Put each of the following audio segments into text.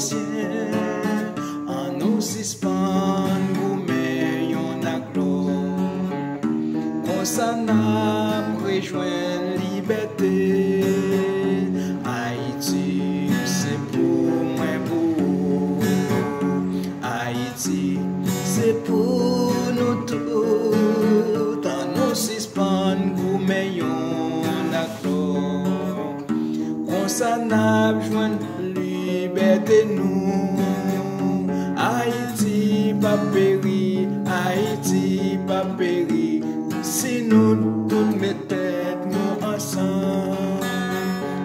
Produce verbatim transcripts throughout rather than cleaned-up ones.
Ayisyen, annou sispann goumen yonn ak lòt. Konsa n ap rejwenn libète. Ayiti, se pou mwen, pou ou. Ayiti, se pou nou tout. Annou sispann goumen yonn ak lòt. Konsa n ap jwenn libète nou. Ayiti p ap peri, Ayiti p ap peri, si nou tout met tèt nou ansanm.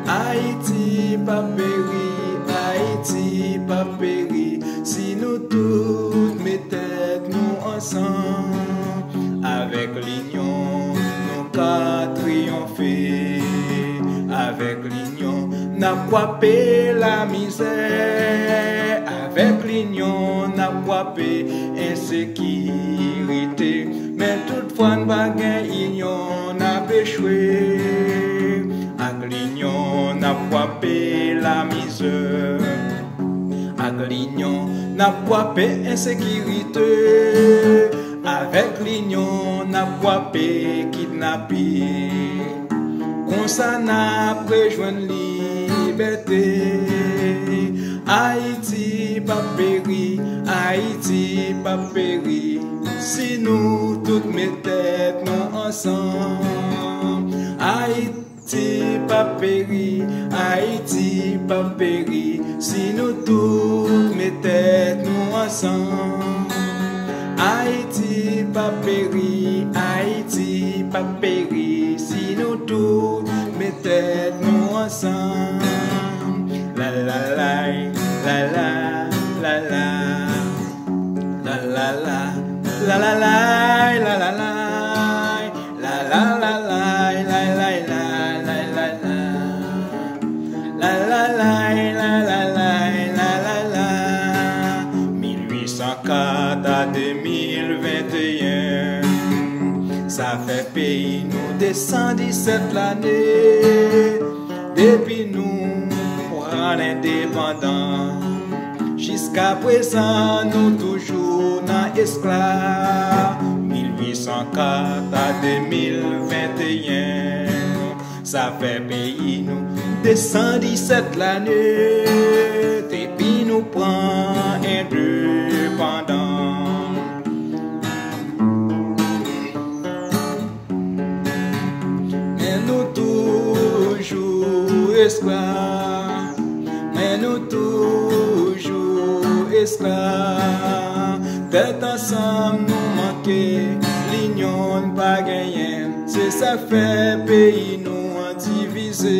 Ayiti p ap peri, Ayiti p ap peri, si nou tout met tèt nou ansanm. Avèk linyon, nou ka triyonfe. Avèk linyon, n ap kwape lamizè. Avèk linyon, n ap kwape ensekirite. Men toutfwa n pa gen inyon, n ap echwe. Ak linyon, n ap kwape lamizè. Ak linyon, n ap kwape ensekirite. Avèk linyon, n ap kwape kidnapin. Konsa n ap rejwenn libète. Ayiti p ap peri, Ayiti p ap peri, si nou tout met tèt nou ansanm. Ayiti p ap peri, Ayiti p ap peri, si nou tout met tèt nou ansanm. Ayiti p ap peri, Ayiti p ap peri, si nou tout met tèt nou ansanm. La la lay, la la, la la. La la la, la la lay, la la lay. La la la lay, lay lay lay, lay lay la. La la lay, la la lay, la la la. Mil ui san kat a de mil venteyen, sa fè peyi nou de san disèt lane depi nou pran lendepandan. Jiska prezan, nou toujou nan esklav. Mil ui san kat a de mil venteyen, sa fè peyi nou de san disèt lane depi nou pran endepandan. Men nou toujou esklav. Men nou toujou esklav. Tèt ansanm nou manke, linyon n pa genyen. Se sa k fè peyi nou an divize.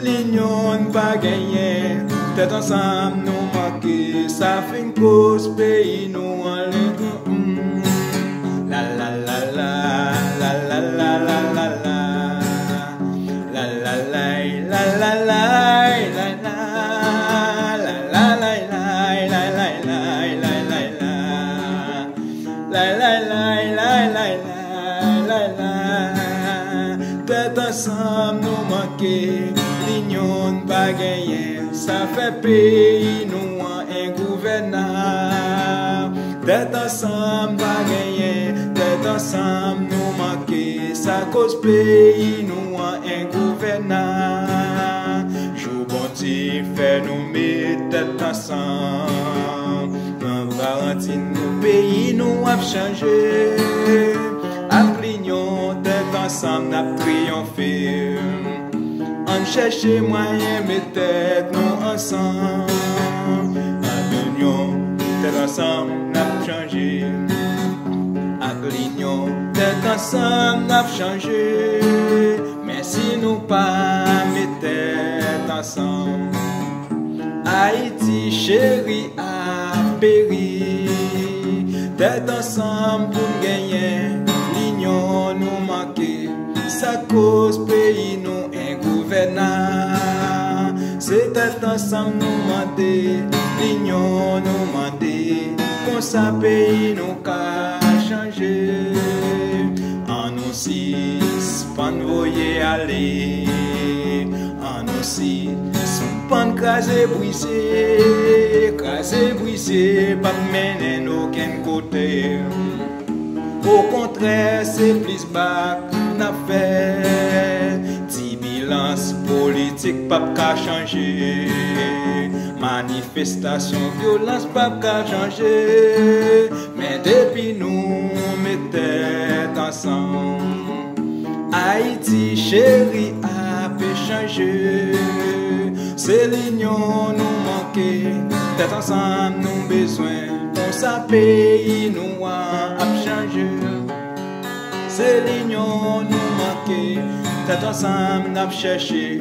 Linyon n pa genyen, tèt ansanm nou manke. Sa fin koz peyi nou anlè. La la la la, la la la la la la. La la lay, la la lay, la la. La la lay, lay, lay, lay, lay, lay, lay, la. Lay, lay, lay, lay, lay, lay, lay, la. Tèt ansanm nou manke, linyon n pa genyen. Sa fè peyi nou an engouvènab. Tèt ansanm pa genyen, tèt ansanm nou manke, sa koz peyi nou an engouvènab. Jou Bondye fè nou met tèt ansanm, mwen garanti nou peyi nou ap chanje. Ak linyon, tèt ansanm n ap triyonfe. Ann chèche mwayen met tèt nou ansanm. Ak linyon, tèt ansanm n ap chanje. Ak linyon, tèt ansanm n ap chanje. Men si nou pa met tèt ansanm, Ayiti cheri ap peri. Tèt ansanm pou n genyen, linyon nou manke. Sa koz peyi nou engouvènab. Se tèt ansanm nou mande, linyon nou mande. Konsa peyi nou ka chanje. Annou sispann voye ale. Annou sispann Pann kraze brize, kraze brize p ap mennen n okenn kote. Okontrè, se plis bak n ap fè. Tibilans politik p ap ka chanje. Manifestasyon, vyolans p ap ka chanje. Men depi nou met tèt ansanm, Ayiti cheri ape chanje. Se linyon nou manke, tèt ansanm nou bezwen. Konsa peyi nou an ap chanje. Se linyon nou manke, tèt ansanm n ap chèche.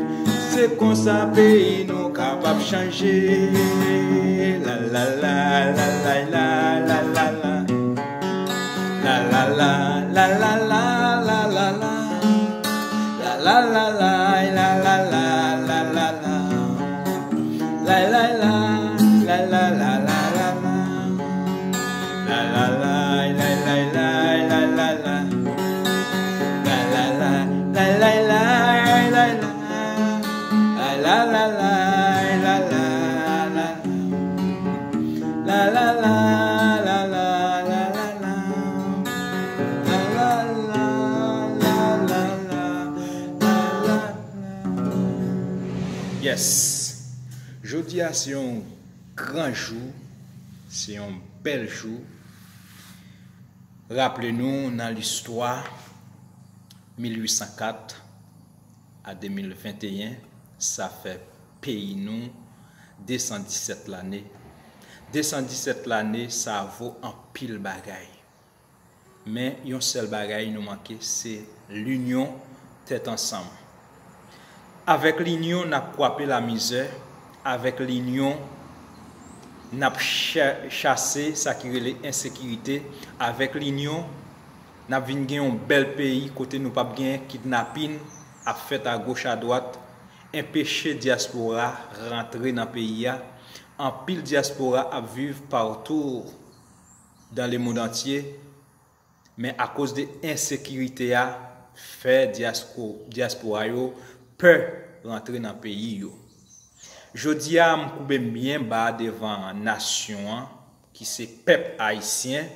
Se konsa peyi nou kapab chanje. La la la la la la la la la. La la la la la la la la la. La la la la la la la la la la. La la la la la la la la la. La la la la la la la la la. La la la la la la la la. La la la la la la la la. La la la la la la la la. La la la la la la la la. Yes. Jodi a se yon gran jou, se yon bèl jou. Raple nou nan listwa mil uit san kat a de mil venteyen, sa fè peyi nou de san disèt lane. De san disèt lane, sa vo anpil bagay. Men yon sèl bagay nou manke, se linyon, tèt ansanm. Avèk linyon, n ap kwape lamizè. Avèk linyon, n ap cha-, chase sa ki rele ensekirite. Avèk linyon, n ap vin gen yon bèl peyi kote nou p ap gen kidnapin ap fèt agoch adwat, enpeche dyaspora rantre nan peyi a. Anpil dyaspora ap viv patou dans le monde entier, men akoz de ensekirite a, fè dyasko-, dyaspora yo pè rantre nan peyi yo. Jodi a, m koube m byen ba devan nasyon an, ki se pèp ayisyen,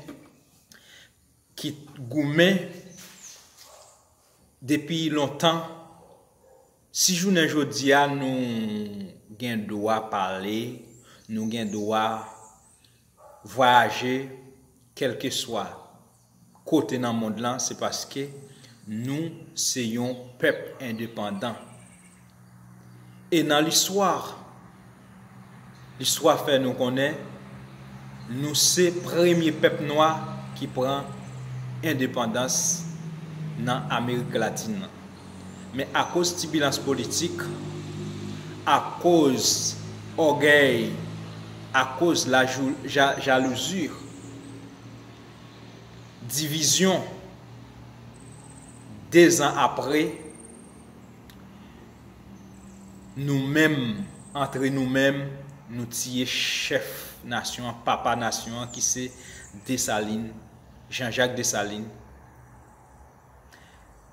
ki goumen depi lontan. Si jounen jodi a nou gen dwa pale, nou gen dwa vwayaje, kèlkeswa kote nan mond lan, se paske nou se yon pèp endepandan. E nan listwa, listwa fè nou konnen nou se premye pèp nwa ki pran endepandans nan Amerik Latin nan. Men akoz tibilans politik, akoz ògèy, akoz lajou-, ja-, jalouzi, divizyon, de zan apre, nou menm, antre nou menm, nou tiye chèf nasyon an, papa nasyon an, ki se Desalin, Jean-Jacques Dessalines.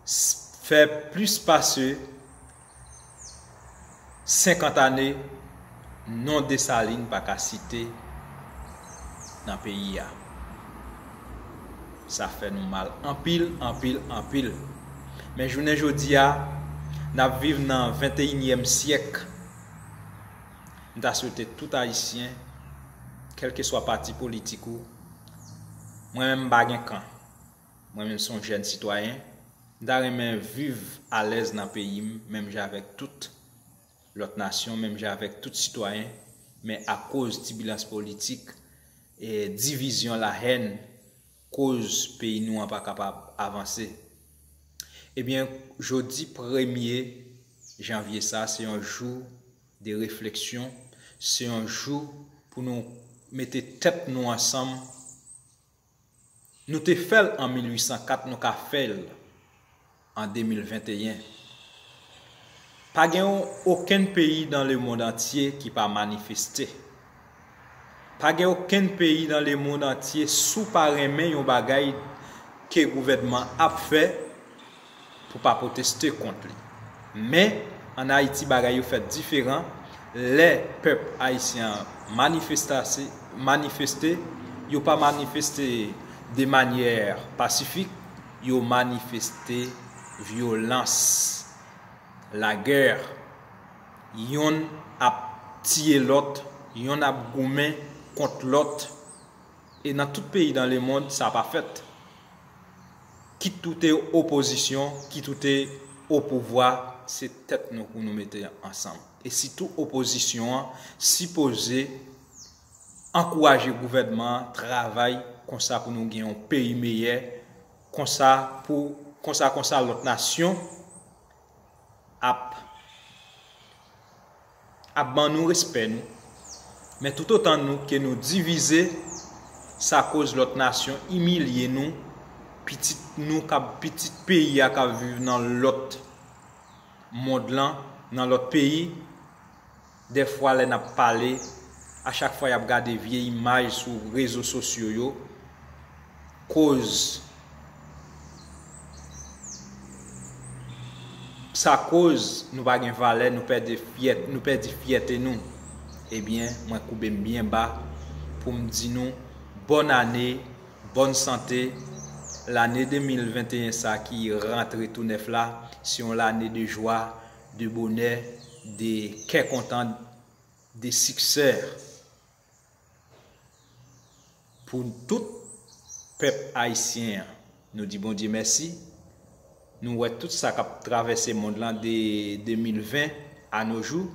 S-, fè plis pase senkant ane, non Desalin pa ka site nan peyi a. Sa fè nou mal anpil, anpil, anpil. Men jounen jodi a, n ap viv nan venteyinyèm syèk. M ta swete tout Ayisyen, kèlkeswa pati politik ou, mwen menm m pa gen kan. Mwen menm se yon jèn sitwayen, m ta renmen viv alèz nan peyi m, menm jan avèk tout lòt nasyon, menm jan avèk tout sitwayen, men akoz tibilans politik, e divizyon, lahèn, koz peyi nou an pa kapab avanse. Ebyen, jodi premye janvye sa, se yon jou de refleksyon, se yon jou pou nou mete tèt nou ansanm. Nou te fè l an mil uit san kat, nou ka fè l an de mil venteyen. Pa gen okenn peyi dans le monde entier ki pa manifeste. Pa gen okenn peyi dans le monde entier, si w pa renmen yon bagay ke gouvènman ap fè, pou pa pwoteste kont li. Men, ann Ayiti, bagay yo fèt diferan. Lè pèp ayisyen an manifestase- manifeste, yo pa manifeste de manyè pasifik, yo manifeste vyolans, lagè. Yonn ap tiye lòt, yonn ap goumen kont lòt. E nan tout peyi dans le monde, sa pa fèt. Kit ou te opozisyon, kit ou te o pouvwa, se tèt nou pou nou mete ansanm. E sitou opozisyon an sipoze ankouraje gouvènman an travay konsa pou nou gen yon peyi meyè, konsa pou konsa konsa lòt nasyon ap ap ban nou respè nou. Men toutotan nou ke nou divize, sa koz lòt nasyon imilye nou, pitit nou k ap pitit peyi a k ap viv nan lòt mond lan, nan lòt peyi. Dèfwa lè n ap pale, a chak fwa y ap gade vye imaj sou rezo sosyo yo, koz sa koz nou pa gen valè, nou pèdi fyèt- nou pèdi fyète nou. Ebyen, mwen koube m byen ba pou m di nou bòn ane, bòn sante. Lane de mil venteyen sa ki rantre tou nèf la, se yon lane de jwa, de bonè, de kè kontan, de siksè pou tout pèp ayisyen an. Nou di Bondye mèsi. Nou wè tout sa k ap travèse mond lan de de mil ven a no jou.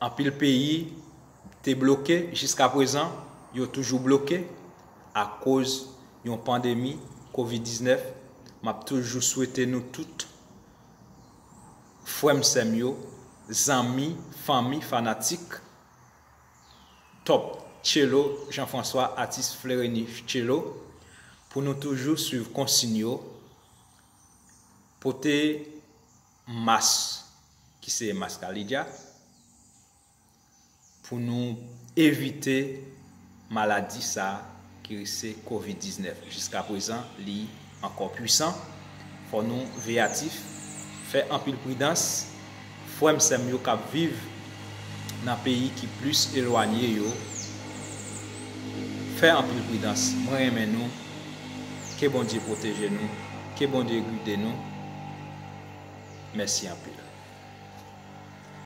Anpil peyi te bloke, jiska prezan, yo toujou bloke akoz yon pandemi kovid diznèf. M ap toujou swete nou tout, frè m, sè m yo, zanmi, fanmi, fanatik, Top Tchelo, Jean François, atis Flereni Tchelo, pou nou toujou swiv konsiy yo, pote mas ki se mas Kalidja, pou nou evite maladi sa ki se kovid diznèf. Jiska prezan, li ankò pwisan. Fò nou veyatif, fè anpil pridans. Frè m, sè m yo k ap viv nan peyi ki plis elwanye yo, fè anpil pridans. Mwen renmen nou. Ke Bondye pwoteje nou. Ke Bondye gide nou. Mèsi anpil.